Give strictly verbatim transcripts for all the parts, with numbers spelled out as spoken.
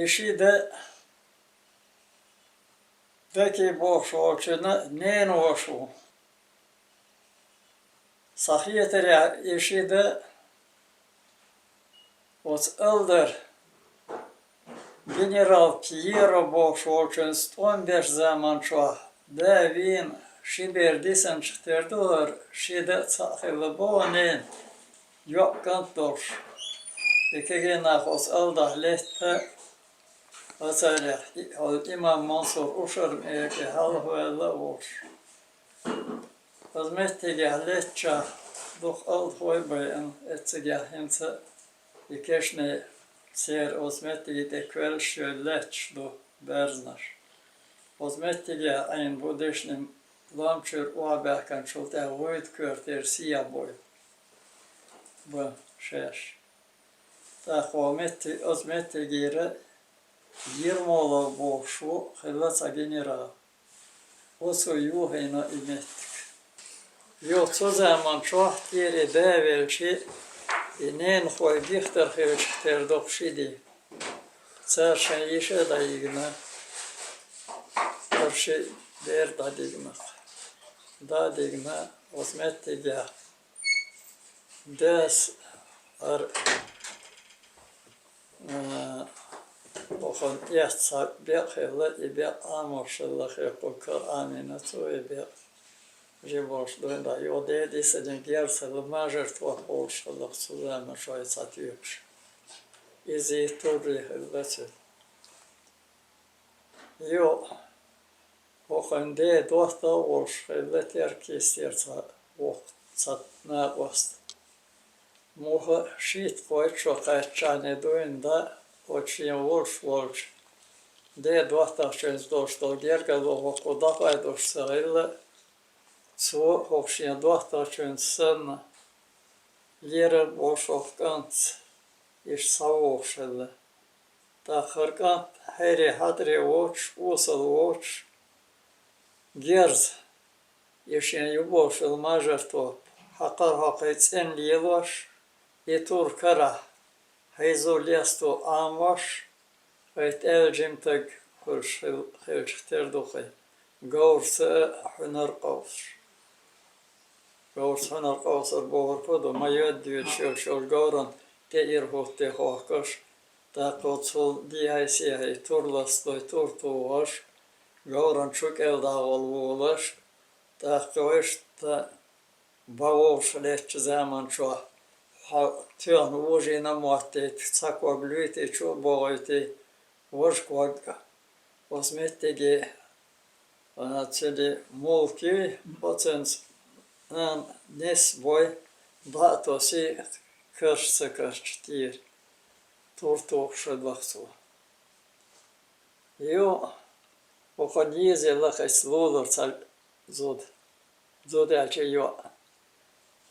И ши да Дакий бохуш волчун ненавоша ву. Схьахетарехь, и ши да оцу Алдар генерал Пьеро бохуш волчуьнца тӀом беш заман чохь да вийна ши бер дисинчух тера ду хӀара, ши да а цхьаъ хилла боху ненан йоӀ кӀант долуш. И кегий нах оцу Алдахь летта Ацарехь и-, хьо имам Мансур Ушар-Мера тӀе хьалхаваьлла а волуш. Оцу меттигехь леттачохь дукха алдахой а байина, эццигехь хӀинца а и кешнаш церан оцу меттиге тӀе коьллаш йолу лаьтташ ду, берзанаш. Оцу меттигехь Ӏийна бу дешнийн лам чуьра охьабаьхкинчул тӀаьхьа гӀуьйда коьртера сехьа бой бан шаьш. ТӀаккха оцу метти-, оцу меттигера Ермолов бохуш ву хилла цхьа генерал. Оцо йохийна и меттиг. Йо, цу заман чохь тӀера и да велча, и ненахой гихтар хилча тера доккхуш и ди. Цара шайн йиша а дӀайигна, хӀара ши бер а дӀадигна. ДӀа а дигна, оцу меттигехь дас хӀара, а, бохург эцна цхьа бекъ хилла, и бекъ Ӏамош хилла хир кху кара Ӏамийна цо и бекъ. Жималш дуьйна дӀа, юха ден дисинарг герз хилла, мажар топ волуш хилла цу заман чохь цхьа тоьпаш. Иза и турри хилла цуьнан. Юха, хӀокхуьнан ден доттагӀа а волуш хилла Теркйистера цхьа воккха цхьа накъост. Муха шийтта-кхойтта шо кхаьччахьана дуьйна дӀа, оцу шен волуш волчу ден доттагӀчуьнца долуш долу гергарло хӀокхо дӀакхойдуш ца хилла, цо хӀокху шен доттагӀчуьнца санна, лерам а болуш хӀокху кӀантаца иштта схьавогӀуш хилла. ТӀаккха хӀара кӀант хьере хьатӀаре воцуш, осал воцуш, герз, и шен ю бохуш йолу мажар топ, хьакхар хьокхий цӀена лелош, и тур карахь, хьийзо лесто Ӏамош, хӀай тӀаьлла жима таг хуьлуш хил-, хилча тера ду кхин, говрца а хьуьнар а къовсуш. Говрца хьуьнар къовсар бохург хӀун ду, ма йоьдда доьдуш йолуш йолу говран тӀе ира хӀуттий хохкуш, тӀаккха оцу цул дехьа-сехьа тур ластадой, тур тухуш, говран чу кӀел дӀагӀолла волуш, тӀаккха вешта бан вовшах леттачу заман чохь хьо тоьхна вожийна а моттуьйту, цхьа ког луьйтий, чу а богӀуьйтий, важа ког а. Оцу меттиге, а, цуьнан мулк юй, оцуьнца нана нисса бой, дӀа а тосий, карча ца карча тӀера, тур тухуш хилла-кх цо. Юха, хӀокхунна езаелла-кх оцу лулара цхьа зуда. Зуда аьлча йоӀ.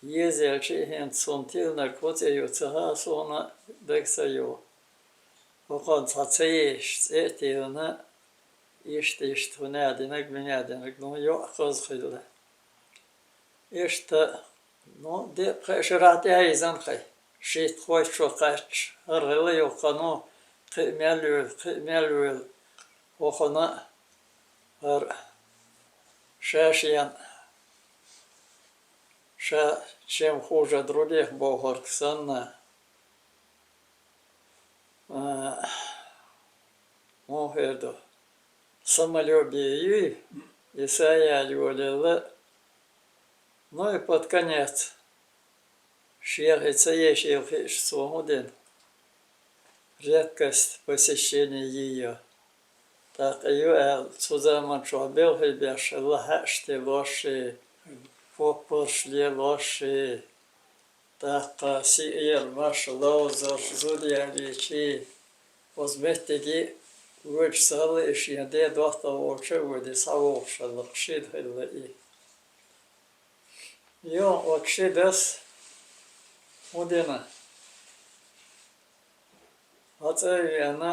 Езаелча и хӀинца цунна тиллинарг хӀун цӀе ю ца хаьа суна, дага ца йо. ХӀокхунна цхьа ца езаш цӀе а тиллина, иштта-иштта хӀун а динарг, мин а динарг, ну, йоӀ кхаза хилла. Иштта, ну, декъа пхи шарахь тӀаьхьа йизна-кх и, шийтта-кхойтта шо кхаьчча, хӀара хилла йоккха, ну, кхин а мел йойла, кхин а мел йойла, хӀокхунна а хӀара ша шена, ша, чем хуже других бохург санна, а, муха хир ду, самолюбие юй, и са яла йолаелла, ну и под конец, шех и ца ешийла хиъча, цо хӀун дина? Редкость посещения её. ТӀаккха и ю аьлла, цу заман чохь белхий беш хилла хьаьаш тиллошший, поппарш лелошший, тӀаккха сиъ ера маша ловзарш, зуда ялийчий, оцу меттиге воьдуш ца хилла и шен ден доттагӀа волчу а воьдий, схьавогӀуш хилла-кх, ши да хилла и. Юха оцу ши дас хӀун дина? ХӀокху цӀа а веана,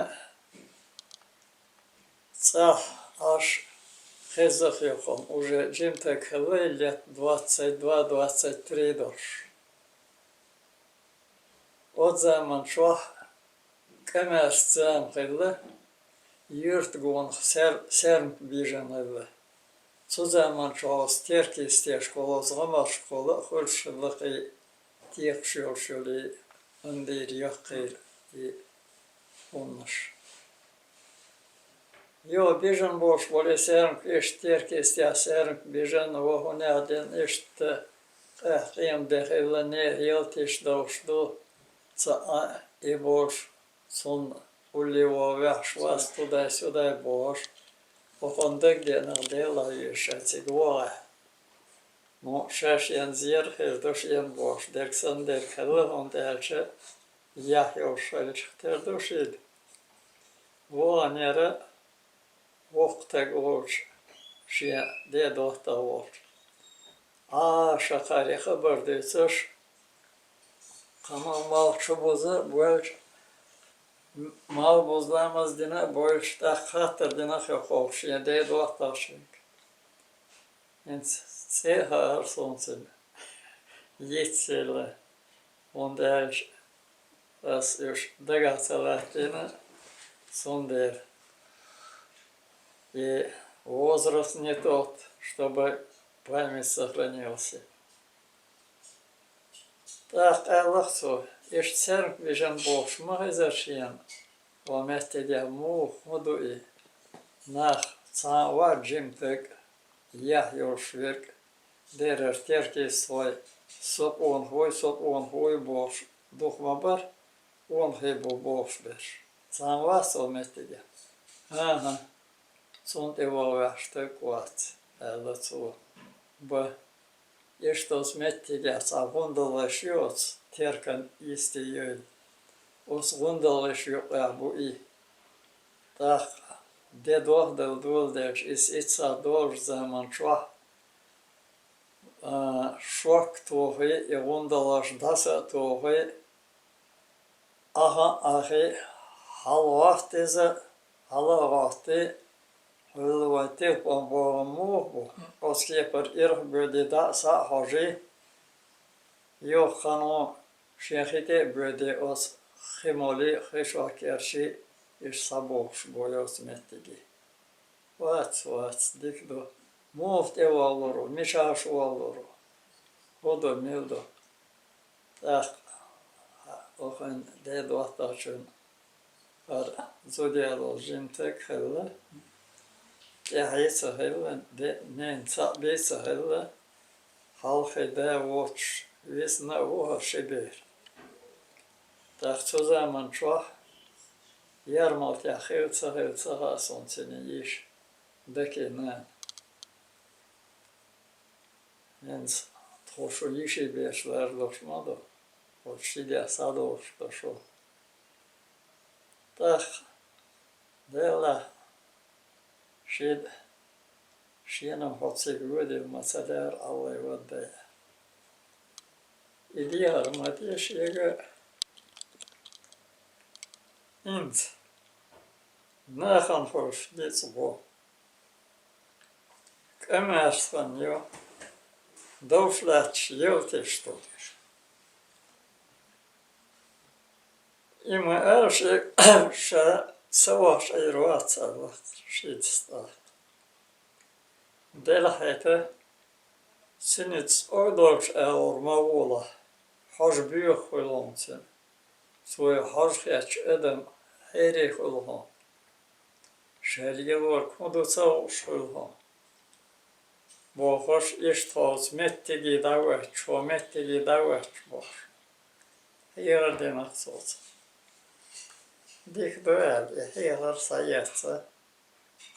цӀахь Ӏаш хезна-кх хӀокхунна, уже жима таг хилла и, лет двадцать два, двадцать три долуш. Оцу заман чохь КӀамаьрша зама хилла, юьртан гонах сер-, сермак бижина хилла. Цу заман чухь оцу Теркйистешкахула, оцу гӀамаршкахула а хуьлуш хилла кхин текхаш йолуш йолу и андийра яккхийра и хӀуманаш. Йо, бижина болуш болу и сермак, иштта Теркйистехь сермак бижина, вон хӀун аьлла дина, иштта къаьхьа къемат де хилла, нехан ялташ довш ду, цхьа а и болуш, цунна улле вон ваьхьаш вац, тудай-судай бохуш, хӀокхунна дагадеанарг Делан веза ша цига вогӀахь. Ну, шаьш шена зер хир ду шена бохуш, дерг санна дерг хилла, хӀунда аьлча яхь йолуш хилча тера ду шида. ВогӀанера воккха стаг волчу, шен ден доттагӀа волчу. Ӏа, ша кхаре хабар дуьйцуш, кхана малх чу буза а боьлча, м-, малх буза ламаз дина а боьлча, тӀаккха хаттар дина хьо кхолуш шен ден доттагӀчуьнга. ХӀинца цӀе а хаьара суна цуьнан, йицъелла, хӀунда аьлча ас уьш дагахь ца латтийна, цундела. И возраст не тот, чтобы память сохранилась. ТӀаккха аьлла-кх цо, иштта сермак бижина бохуш ма хезара шена, ван меттигехь муха хӀун ду и? Нах, цхьа а вац жима стаг, яхь йолуш верг, дерриг Теркйистхой, со къонах вуй, со къонах вуй бохуш, дукха ма бара, къонахий бу бохуш берш. Цхьа а вац цу меттигехь. ХӀан-хӀа, цунна тӀе вогӀуш стаг вац, аьлла цо. Ба, иштта оцу меттигехь цхьа гӀундалгӀаш ю оцу Теркан йисте йойла. Оцу гӀундалгӀаш юккъехь бу и. ТӀаккха де дохдала доладелча, иза иццахь долучу заман чохь, а, шок а тухий, и гӀундалгӀаш дӀаса а тухий, Ахьа а ахьий, хьала гӀотта иза, хьала а гӀоттий, хьуьлла вайн тилпан богӀам муха бу, оцу кепара ирх а боьдий, дӀа а, схьа а хьожий, юха ханон шен хи тӀе а боьдий, оцу хи молий, хи чохь керчий, иштта схьабогӀуш бу оцу меттиге. Вац, вац, дика ду. Муха тӀе валлур ву, мичахь валлур ву? ХӀун ду, мила ду? ТӀаккха оцу ден доттагӀчун хӀара зуда яьлла жима стаг хилла, тӀаьхье ца хилла, де-, ненан цхьаъ бен ца хилла, хьалххе да воцуш висна а ву хӀара ши бер. ТӀаккха цу заман чохь Ярмалтехь хилла ца хилла ца хаьа суна цуьнан йиша, Дакин нана. ХӀинца тхо шу йиши берш лардалуш ма ду, оцу ши дехьа схьадогӀуш ду шу. ТӀаккха, Деллахь, шида, шена хьо цига воьдийла ма ца лаьара, Аллай ваддай. И дехар ма тӀе шега. ХӀинца нахана хуьлуш ницкъ бу. КӀамаьршна йо, довш лаьтташ ялтеш ду. И ма аьлла шега, ша ца вахча Ӏийр вац аьлла, шийтта стаг. Делахь хӀета, цуьнан цӀой долчу агӀор ма гӀолахь, хьожа боьха хуьлу хьуна цуьнан. Цо хьожа хетча адам хьере хуьлу хьуна. Шаьлге лорг хӀун ду ца хууш хуьлу хьуна. Бохуш, иштта хьо оцу меттиге дӀавоьттуш, хьо меттиге дӀавоьттуш бохуш. Хьехар дина-кх цо цунна. Дика ду аьлла, и хьехар схьаэцна.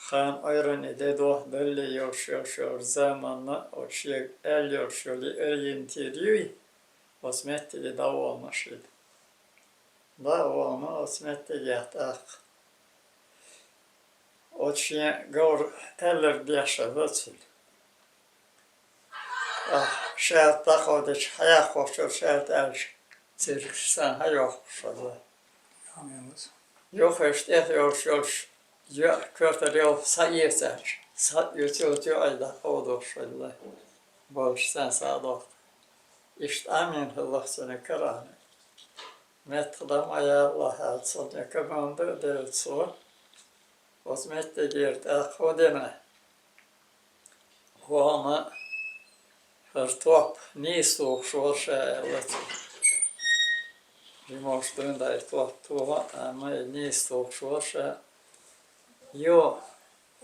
Хан Ӏуьйранна де дохдалле йолуш, йолуш, йолуш заманна оцу шега аьлла йолуш йолу и Ӏуьйранна тера юй, оцу меттиге дӀавахана шида. ДӀа а вахана оцу меттигехь тӀаккха. Оцу шен говр аьлларг деш хилла цуьнан. Ахь шаьлта дӀакховдича, хьаяккхалуш йолу шаьлта аьлча, циркаш санна хьайоккхуш хилла. Юххерчу тӀехь йолуш йолуш йоьа коьртара йолу схьаэцаьлча, схьа а оцу йоьа дӀакховдош хилла, баллаш санна схьа а дохку. Иштта Ӏамийна хилла-кх цуьнан карахь. Меттах дан ма яьлла хьаьлча, цунна команда а делла цо. Оцу меттигера тӀаккха хӀун дина? Вахана хӀара топ нийса тухуш вара ша, аьлла цо. Римош дуьйна дай топ тоха, амма и нийса тухуш вара ша. Йо,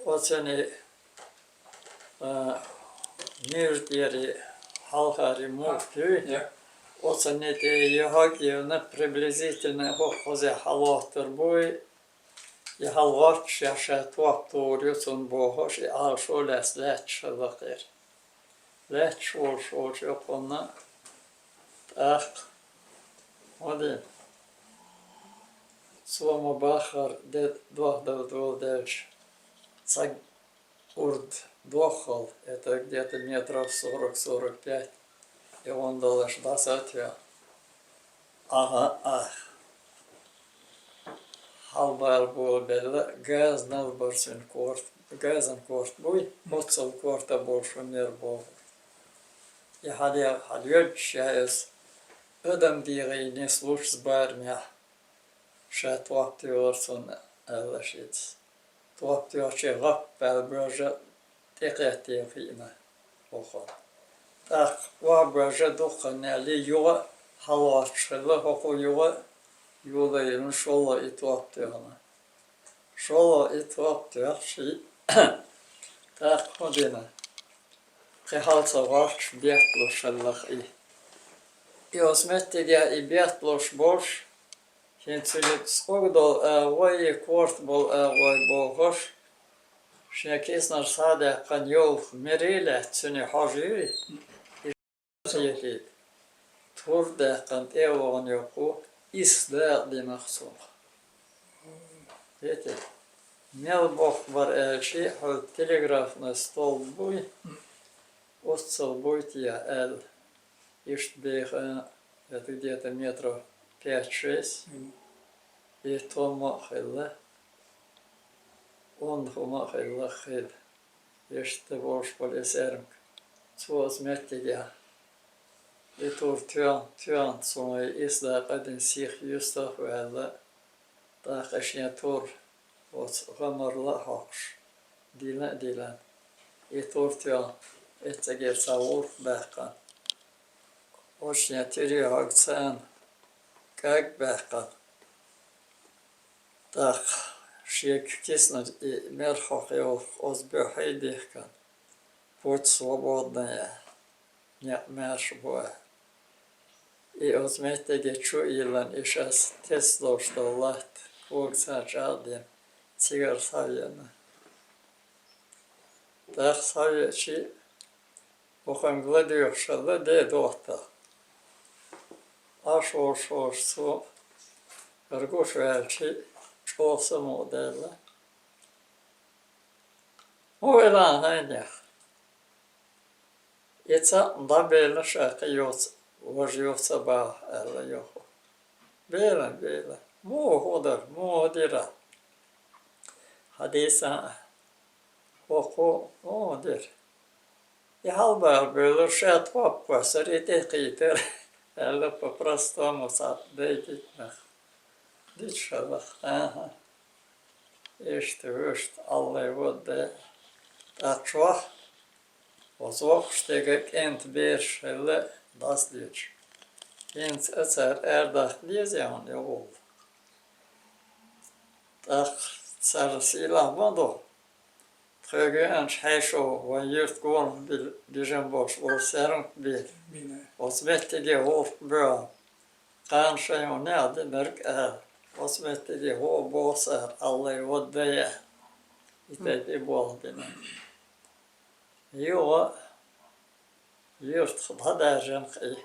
оцунна, а, муьртӀера хьалхара муьртӀ юй, оцунна тӀе йохаг йина приблизительно хӀокхуза хьалоттар буй, и хьалгӀоттуш я ша топ тухур ю цунна бохуш, и Ӏалашо лаьцна лаьтташ хилла кхера. Лаьтташ волуш волчу юккъанна тӀаккха хӀун дина? Цо ма баххара де дохдала доладелча, цхьа урд доххал, это где-то метров сорок-сорок пять, и вон долуш дӀаса а тоьхна. Ага, ах. Хьалбала болабелла, газа налбар цуьнан корта, газан корта буй, оццул корта болуш хӀун мера боху. И хьале-, хьалоьдуш ша иза, адам дегӀе нислуш барамехь, ша топ тоьхар цунна, аьлла шица. Топ тоьхча гӀап баьлла боьжа тӀекхетта хиъна хӀокхунна. ТӀаккха охьабоьжа дуккха а яьлла, юха а хьалагӀоттуш хилла, хӀокху юха а юла йина шолгӀа и топ тоьхна. ШолгӀа и топ тоьхча, тӀаккха хӀун дина? Кхин хьала ца гӀоттуш бетталуш хилла-кх и. И оцу меттигехь и бетталуш болуш, хӀинца цуьнан цӀогу долу агӀой, и корта болу агӀой бохуш, шен киснара схьа а даьккхина йолу мере а лаьцна цуьнан хьожа юй, и хетийта. Тур а даьккхина тӀе а вахана йоккху, исс дакъа дина-кх цунах. Хетий? Мел боккха бара аьлча, хьуьлла телеграфный столб буй, оццул буй те аьлла. Иштта беха, это где-то метров пять-шесть. И томма а хилла, онда хӀума а хилла хила. Иштта волуш болу и саьрмик. Цо оцу меттигехь и тур тоьхна, тоьхна цунах и исс дакъа дина сиха юьстах а ваьлла, тӀаккха шен тур оцу гӀамарла а хьокхуш, дилла а диллина, и тур тоьхна, эццигера цхьа вурх баьккхина. Оцу шен тирехьуьгца царна кӀаг баьккхина. ТӀаккха шега киснара и мер хьокхуьйтуш оцу буьххье дихкина, путь свободная, некъ маьрша бу аьлла. И оцу меттиге чу а йиллина, и шаьш тесна долуш долу латта когацара чӀагӀдина, цигара схьавеана. ТӀаккха схьавеача, ваханга ладоьгӀуш хилла де доттагӀа. Ӏаш волуш волуш цо хӀара гуш ваьлча, чӀогӀа самукъадаьлла. ХӀун хилла хьайнех? И цхьаъ дӀабелла ша кхин юха ца, важа юха ца баха, аьлла юха. Бела, бела. Муха хӀун дара, муха дира? Хьан дийца а. ХӀокхо муха дира? И хьалабаха бевллера, ша тхоп кхоьссира, и тӀе кхийтира, аьлла, по-простому цхьа дайдитинарх. Дича хилла-кх, аха. Иштта вуьшта Ӏаллай вадда, тӀаккха чохь оцу воккхачу стеган кӀентан бераш хилла дӀасадоьдуш. ХӀинца а цара арадаккха дезий хьуна, йогӀулла? ТӀаккха цара сийлахь ма ду. Тхоьга веанчу хьаьшо вайн юьртан гонах бил-, бижан болуш волу саьрмик бийр. Оцу меттиге гӀуллакх боьгӀна. Кхана шайн хӀун неӀ динарг а аьлла, оцу меттиге хӀун боху цара, Ӏаллай вадда а. И тайпа и болх бина. Юха юьртах дӀадаьржина кхин.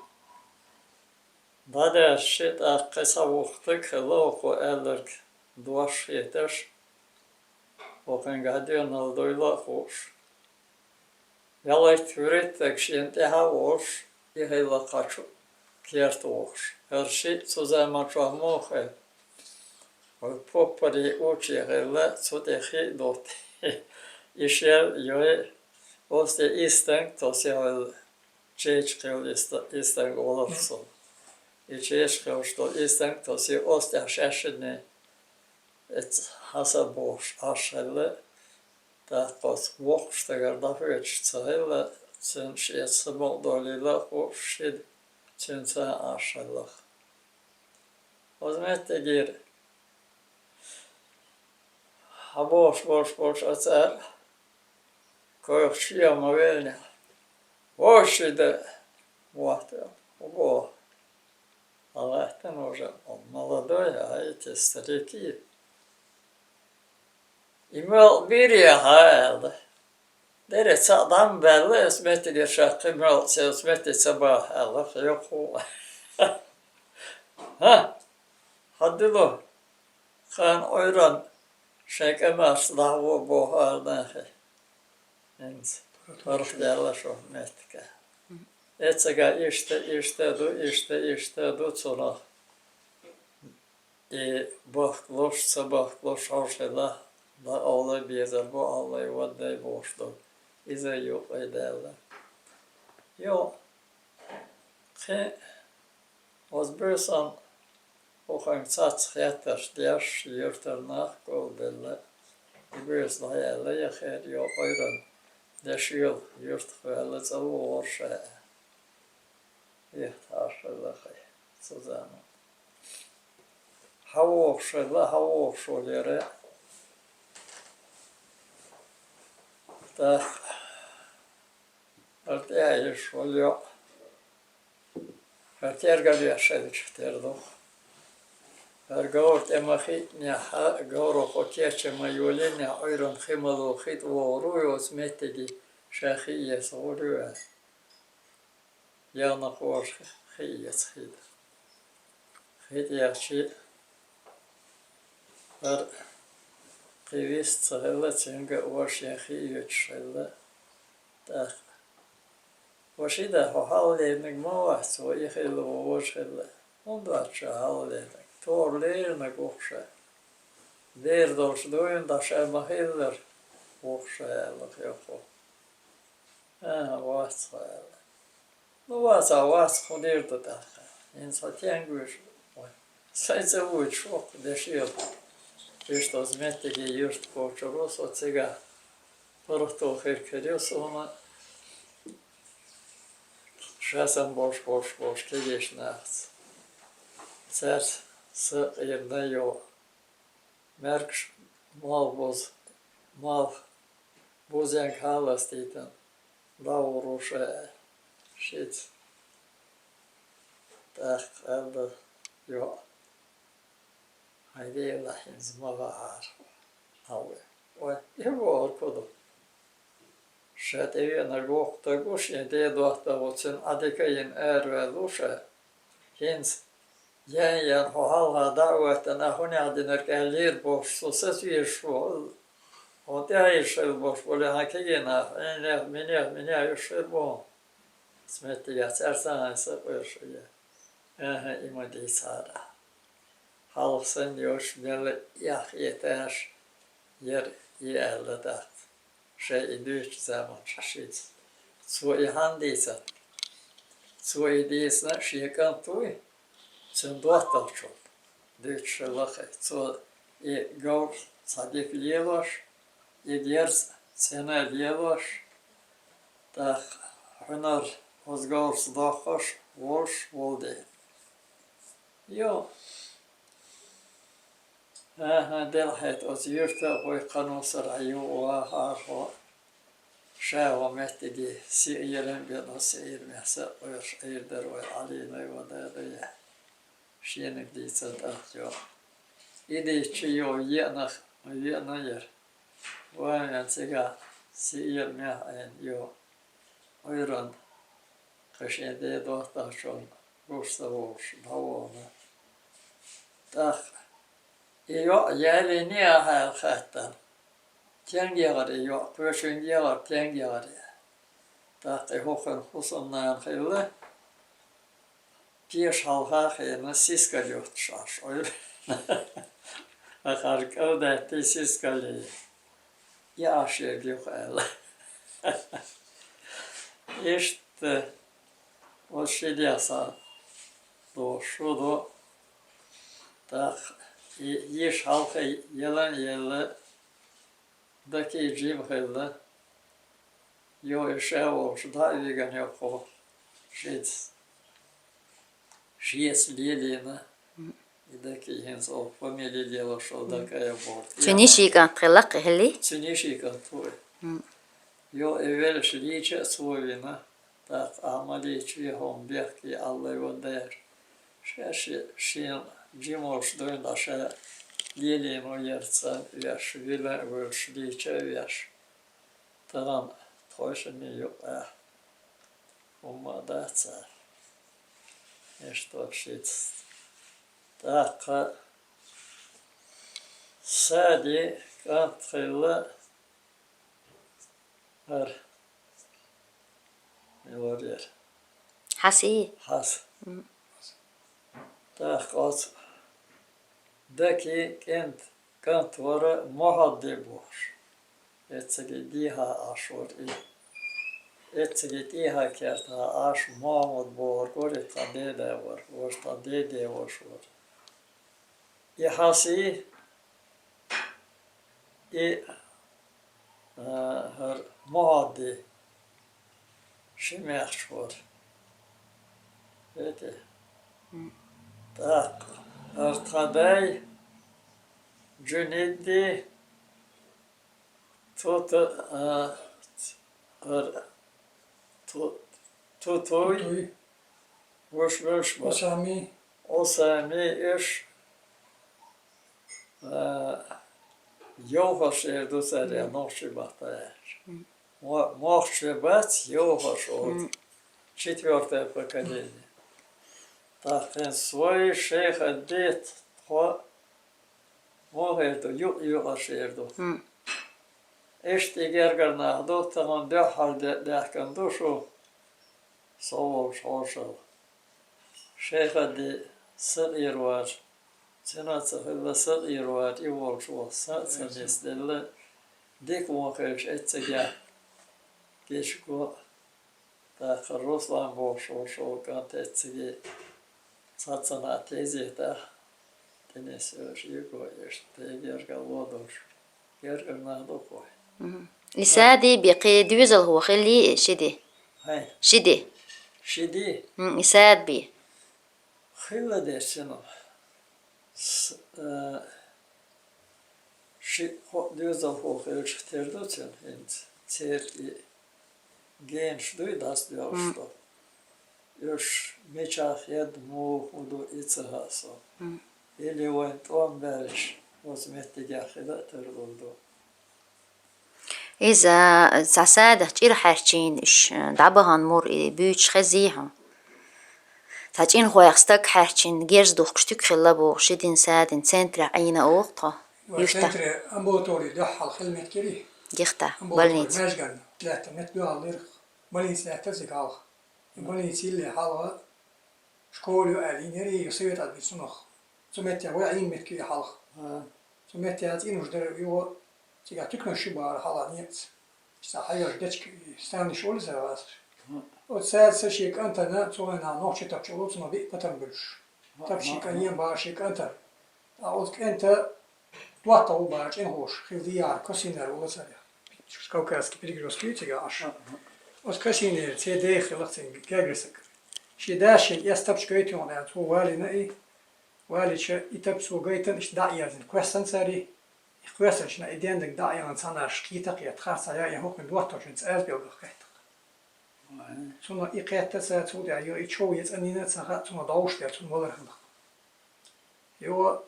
ДӀадаьржича, тӀаккха кхин цхьа вукху стаг хилла хӀокхо аьлларг дош хеташ, хӀокхуьнгахь доьналла дуйла а хууш. Ялхитта-вуьрхӀитта стаг шена тӀаьхьа а волуш, и хилла кхачу керта вохуш. ХӀара шиъ цу заманчохь муха хилла? Вай поппарий учий хилла, цу тӀе хи а доттий. И шел а йой, оцу тӀе исс стаг тосий хилла, чеча кхилла исс ста-, исс стаг олура цунна. И чеча хилча долу иза стаг тосий оцу тӀехь шаьшшинна эцца хьаса бохуш Ӏаш хилла, тӀаккха оцу воккхачу стагара дӀахоьцуш ца хилла, цуьнан шен самукъадолийла а хууш шида цуьнца Ӏаш хилла. Оцу меттигера хьан бохуш, бохуш, бохуш а цара, койхаш чу а ма веллинехь, вовший де, мотт, хӀун боху? Хьан лаьттина уже, молодой, а эти старики. И мел бийр яхьа аьлла. Дера цхьаъ дӀа ма баьлла, оцу меттигера ша кхин мел ца, оцу метте ца баха аьлла, кхин йоккхо. ХӀа, хьан дило? Кхана Ӏуьйранна шайн кӀамарца дӀахьо боху ара нахе. ХӀинца паргӀатдаьлла шун меттиг. Эццага иштта, иштта ду, иштта, иштта ду цунах. И бахкалуш, ца бахкалуш хьожа хилла, дӀакъовла безар бу, Аллай ваддай бохуш ду. Иза юкъе даьлла. Йо, кхин оцу буьйсанна хӀокхуьнга цхьацца хеттарш деш, юьртара нах кӀолделла, и буьйса дӀаяьлла яхера, йо, Ӏуьйранна деш йолу юьртах ваьлла цӀа вогӀура ша. Эхь, тхьашхилла хай, цу заман. Хьан вогӀуш хилла, хьан вогӀуш волу яра? ТӀаккха хӀара тӀе а йиш волу йоӀ. ХӀара тергам еш хилча тера ду. ХӀара говр тӀе ма хиънехь, говро кхо кечам ма йолийнехь, Ӏуьйранна хи мало хи тӀе вогӀур ву, оцу меттиге ша хи эца гӀур ю аьлла. Ягна кхоша хи эца хи тӀе. Хи тӀе яхчи, хӀара кхин вист ца хилла, цуьнга а вара шен хи оьцуш хилла. ТӀаккха: «Вашида, хьо хьалхалерниг ма вац, хьо и хилла, хьо важа хилла. ХӀунда вац ша хьалхалерниг? Тора леринарг ву-кх ша. Дера долуш дуйна дӀа ша ма-хиллара ву-кх ша», — аьлла йоккхо. «ХӀан-хӀа, вац хьо», — аьлла. «Ну, вацахь вац, хӀун дийр ду тӀаккха? ХӀинца хьо тенга вуьйш ву? Сайн цӀа вуьйцуш ву-кх, дешера. Иштта оцу меттиге юьрта кхочур ву со цигахь. ПаргӀато хир карайо суна». Ша санна болуш, болуш, болуш кегийчу нахаца. Цаьрца са къийрина йо. Маьркаш малх буза, малх бузенга хьаластийтина, дӀагӀур ву ша, аьлла, шица. ТӀаккха аьлла йоӀа: «Хьайн Дела, хӀинца ма гӀахьара хьо». Ой, и бохург хӀун ду? Ша тӀевеанарг воккха стаг ву, шен ден доттагӀа ву, цуьнан Ӏа дика йина араваьлла ву ша. ХӀинца, ян-ян хьо хьалха дӀа а хӀоьттина, ахь хӀунда динарг аьллера бохуш, со сацавезаш ву, хьуна тӀаьхьа йиш хилла бохуш, болу хьан кегий нах, Ӏийнех, минех, минех йиш хир бу хьуна. Оцу меттигехь цаьрца хьайн са къоьрша е. ХӀан-хӀа, и ма дийцахьара. Хьалха санна йоцуш мелла а эхь эташ яра и аьлла тӀаккха. Шайн и дуьйцучу заманчохь шица. Цо и хьанна дийцина? Цо и дийцина шен кӀант вуй, цуьнан доттагӀчунна дуьйцуш хилла-кх и. Цо и говр цхьа дика лелош, и герз цӀена лелош, тӀаккха хьуьнар оцу говрца доккхуш волуш волу дела. Йо. ХӀан-хӀа, делахь хӀета оцу юьрта а гӀой кхано сарахь юха вахахьара хьо. Ша хӀокху меттиге сиъ яран бен, оцу сиъ ярамехь са а къоьртуш Ӏийр дара вай Ӏалина вай ван дада яхь. Шениг дийцан тӀаккха йо. И дийцча йо, еанах, еана яра. Ван вен цигахь сиъ ярамехь Ӏийна йо. Ӏуьйранна кхин шен ден доттагӀчунна гуш ца вогӀуш, дӀавахана. ТӀаккха: «И йоӀ ялийний ахь?» — аьлла хаьттина. «Тенга яхара и йоӀ, кхечуьнга яхара, тенга яхара?» ТӀаккха и хӀокхуьнан хӀусамнана хилла, теша хьалха а хиъна, сискал юттуш Ӏаш Ӏуьйранна. Ахара кӀалдаьттий сискале. И Ӏаш ерг ю-кх аьлла. Иштта, оцу ши дехьа сан долуш шу ду. ТӀаккха и йиша хьалха ялан а елла, Даки жима хилла. Йо, и ша волчу дӀа а вигна йоккхо шица. Шеца лелийна. И Даки хӀинца оха фамилия лелош волу Дакаев бохург. Цуьнан йишин кӀант хилла кхин хӀилли? Цуьнан йишин кӀант ву и. Йо, и веллачу лийча а цо вина. ТӀаккха ахьа ма лийча вен хьуна бехке аллай ван дара. Ша ши-, шена жималш дуьйна дӀа ша лелийна ву ярца веш, вина а вуьлуш, лийча а веш. Тахана тхойшинна юкъахь хӀумма а дац цара. Иштта шица. ТӀаккха Сади кӀант хилла, ХӀара. Мила вара яра? Хьасий? Хьаса. М. ТӀаккха оцу Даки кӀент-, кӀант вара Мохьадди бохуш. Эццигий дехьа Ӏаш вара и. Эццигий тӀехьа кертахь Ӏаш Мохьмад бохург вара, и тхан деда вара, важа тхан деде ваша вара. И Хьасий, и, а, хӀара Мохьадди ши маьхча вара. ХӀетий? М. ТӀаккха хӀара тхан дай, Джунидди, Ту-, ту-, а, р-, ту-, ту-, туй, Туй. Вуш, вуш, вуш. Осами. Осами, уьш, а, йовхарш эр ду цара, Мгм. нохчий бахьана аьлча. Мгм. Мо-, мохчий бац, йовхарш оцу. Мгм. Четвёртое поколение. ТӀаккха хӀинца свой шайх а дет, тхо Муха эр ду, юкъ-юкъара шер ду. Хм. Иштта и гергара нах ду, тахана дуьххьара де-, даьхкина ду шу, со волчу хьошалла. Шайхадди сакъера вара, цуьнан ца хилла сакъера вара, и волчу ваха сан а ца нисделла, дика вон хилча эццигехь гечуго. ТӀаккха Руслан бохуш волу шолгӀа кӀант эцциге цхьаццанхьа тезетахь тӀенисвелаш, йиго еш, тӀе гергарло долуш, гергара нах ду кхой. Мгм. И Сади бен кхин доьзалхо хилли ши де? Хьай. Ши де? Ши де? М, и Сади бен. Хилла дерсина. С-, э, ши-кхо доьзалхо хилча тера ду цуьнан хӀинца. Церан и генаш дуй дӀасадоьлхуш М. ду. Уьш мичахь хеда, муха хӀун ду, и ца хаьа со. М. Или вайн тӀом баьлча, оцу меттигехь хила а тарлур ду. Иза цхьа Садах чӀир хьаьрчийна уьш, дӀабахана мур и буьйцуш хезий хьуна? Цхьа чӀинхойх стаг хьаьрчийна, герз духкуш туька хилла боху, ши дин, Садин центрехь Ӏийна оха тхо. Ва Юьртахь. Центре амбулатори дуьхьал хила меттигерий? Гихтахь, амбулатори больница. Маьжган лаьтта метта дуьхьал лирх. Больница лаьтта цига хьалха. И больница йилле хьалха школа ю аьлла йинера, и совет а бина цунах. Цу меттехь вай Ӏийна меттиг и хьалха. А. Цу меттехь цӀийнаш дара юха, цигахь туьканаш ю бахара хьалха некъаца. Иштта хьаеш дечка и станиш олу иза гӀазкхаша. Мгм. Оцу цаьрца шен кӀантана, цу вайнахь нохчи тапча олу, цунах биъ патан буьлуш. Мгм. Тапча шен кӀан ен бахара шен кӀантана. Ткъа оцу кӀанта доттагӀа ву бахара чӀинхоша, хила дийхьара Косинер волу царех. Кавказский перекрёстке ю цига Ӏаш. Мгм. Оцу Косинера церан дех хиларх цуьнга гергара саг. Шен дас шен эс тапча гайта юкъана аьлла, цо валийна и. Валийча, и тапча цо гайтина, иштта дӀа а ерзийна, кхоьссина цара и. И кхоьссинчу и дендаг дӀа а яхана, цхьаннаш кхета а кхетта, харцахьа яа, хӀокхуьнан доттагӀчун цӀа а белгах кхетта. Цунах и кхетта цара, цул тӀаьхьа юха и чов я цӀанйина а ца хаьа, цунах дӀовш дара, цунна валар хиларх. Юха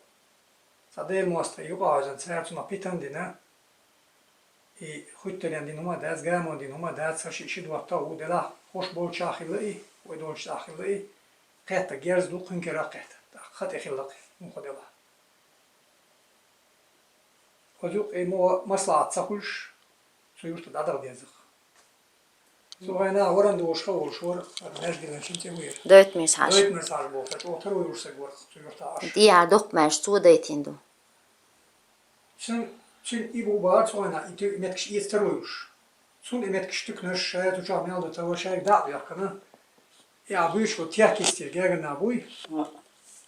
цхьа Делан мостагӀий юкъа хьаьжна, цара цунах питана дина, и хуьттаренна дина хӀума дац, гамонна дина хӀума дац, ца шиъ ши доттагӀа ву делахь, хӀорш болчохь хилла и, вай долчохь хилла и, кхетта герз ду, кхуьнан кара а кхетта, тӀаккха хан тӀе хилла-кх, муха делахь. Оцу юкъа и муха маслахьат ца хуьлуш, цу юьрта дӀадаха деза-кх. Цу вайнахь варан духуш хан волуш вара, хӀара маьждиган шина цӀе вуьйра. Дойтмирс Хьаьжа. Дойтмирс Хьаьжа боху, цхьа чӀогӀа таро йолуш саг вара цу юьртахь Ӏаш. ТӀехьа дуккха маьждиг цо дайтина ду. Цуьнан, цуьнан и бу бахара цу вайнахь, и ту-, и меттигаш эца таро йолуш. Цунна и меттигаш туьканаш, шаьш цу чохь мел ду ца вара, шайга дӀа а бехкана, Я буьйцуш ву техкистера гергана буй.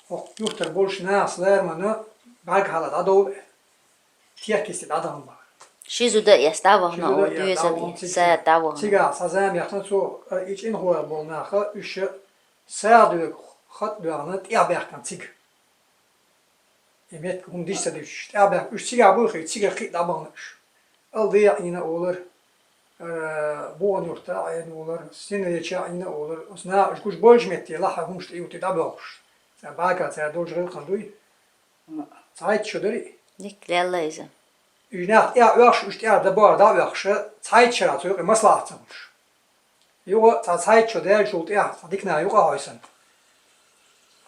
Хьо юхтар болуш нахас лаьрмана бӀаргахьала дӀадовла. Техкисте дӀадахана бара. Ши зуда эс дӀавахана. Ши зуда у эс доьзал дӀавахана, цига са дӀавахана. Цига са зама яхна цо, а, и чӀинхора болу наха, уьш ша сагӀа доьгу хатӀ доьгӀна тӀехбаьхкана цига. И метка хӀума диш ца дуьтуш, тӀехбаьхка уьш цига буьйхий, цига кхиъ дӀабахана уьш. Алде а Ӏийна олар, ара, Бугъан юрта а Ӏийна олар, Синреча а Ӏийна олар, оцу наха уьш гуш болчу метте лахьа хӀумаш тӀе юхтий дӀабоьлхуш. Цара бӀаьрга цара долчу гӀиллакхана дуй. Цхьайтта шо дарий? Дика лелла иза. Уьш нах тӀе а оьхуш, уьш тӀе а дӀабоьлхуш, цхьайтта шарахь цу юкъе маслаӀат ца хуьлуш. Юха цхьа цхьайтта шо даьллачул тӀаьхьа цхьа диканна юкъа а хьойсана.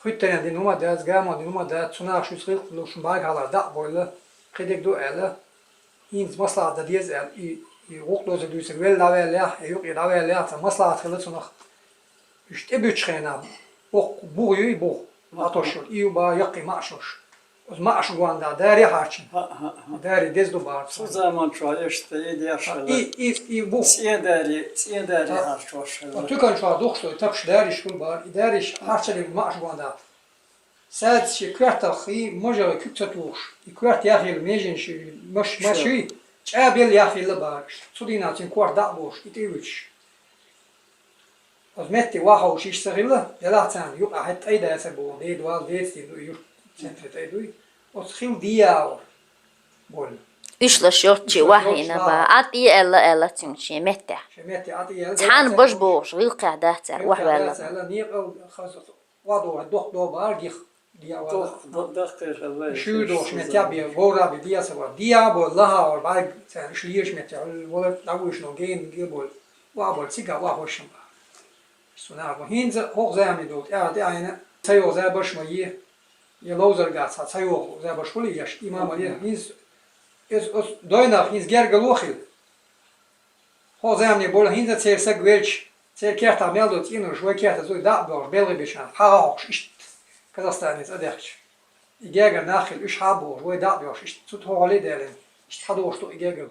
Хуьттаренна дина хӀума дац, гамонна дина хӀума дац, цу наха шуьца гӀиллакх луш бӀаргахьалар дӀа а бойла, кхидерг ду аьлла, хӀинца маслаӀат дан деза аьлла, и, и гӀуллакх доза дуьйцург велла дӀаваьллехь, я юкъе дӀаваьллехь, цхьа маслаӀат хилла цунах. Уьш тӀебуьтчу хенахь, боху бугӀа юй, бугӀа, маӀаш йолуш, и ю бан яккхий маӀаш йолуш. Оцу маӀаш гонда даре хьарчина. ХӀаъ, хӀаъ, хӀаъ. Даре деза ду бара. Цу заман чохь иштта и деш хилла. И, и, и бу. ЦӀен даре, цӀен даре хьарчош хилла. Оцу туькан чохь духуш ду, тапаш дариш хуьлу бара. И дариш хьарчале маӀаш гонда. Саьдча коьртах и можа куьг ца тухуш. И коьрта яхъелла меженаш, маш, маш юй, чӀа белла яхъелла бара. Цу дийнахь цуьнан корта дӀа а бохуш, и тӀе а вуьтуш. Оцу метте ваховш иштта ца хилла, делахь царна юкъахь хӀетта тӀай дацар боху, ден дуьхьал деций ду, юрт центре тӀай дуй. Оцу хилла дехьа а вара. Уьш лаш йоцчу вахийна бан. Ӏа тӀе аьлла, аьлла цуьнга шен меттехь. Шен метте Ӏа тӀе аьлла. Цхьаьна баш бохуш, гӀиллакхехь дац аьлла, охьаваьлла. ГӀиллакхехь дац аьлла, некъал хаза, охьадоху до бара гих, дехьа вала. Дох-, до-, даккхий хилла. Шуьйра дохуш метте бен, говра бен дехьа ца вара. Дехьа а бо, лаха а вара, бӀаьрг царна уьш лелаш метте, вала дӀавуьйшина генна гел бо. Охьа бо, цига охьа хӀошшам бара. Цу наха хӀинца хӀокху замане долу тӀаьхьа тӀаьхьа ца йогӀу забарш ма е, я ловзаргахь цхьа ца йогӀу забарш хуьлий еш, имамал е, хӀинца иза оцу дойнах хӀинца гергало хилла. ХӀокху замане болу хӀинца церан саг велча, церан кертахь мел долу цӀенош вай кертаца вуй дӀа а боьлхуш, белгӀи бечарна хьагӀ а хьокхуш иштта Казахстанера цӀа даьхкича. И гергара нах хилла, уьш хьа а бохуш, вай дӀа а боьлхуш, иштта цу тхо гӀоле а даьллина, иштта хьадохуш ду и гергало.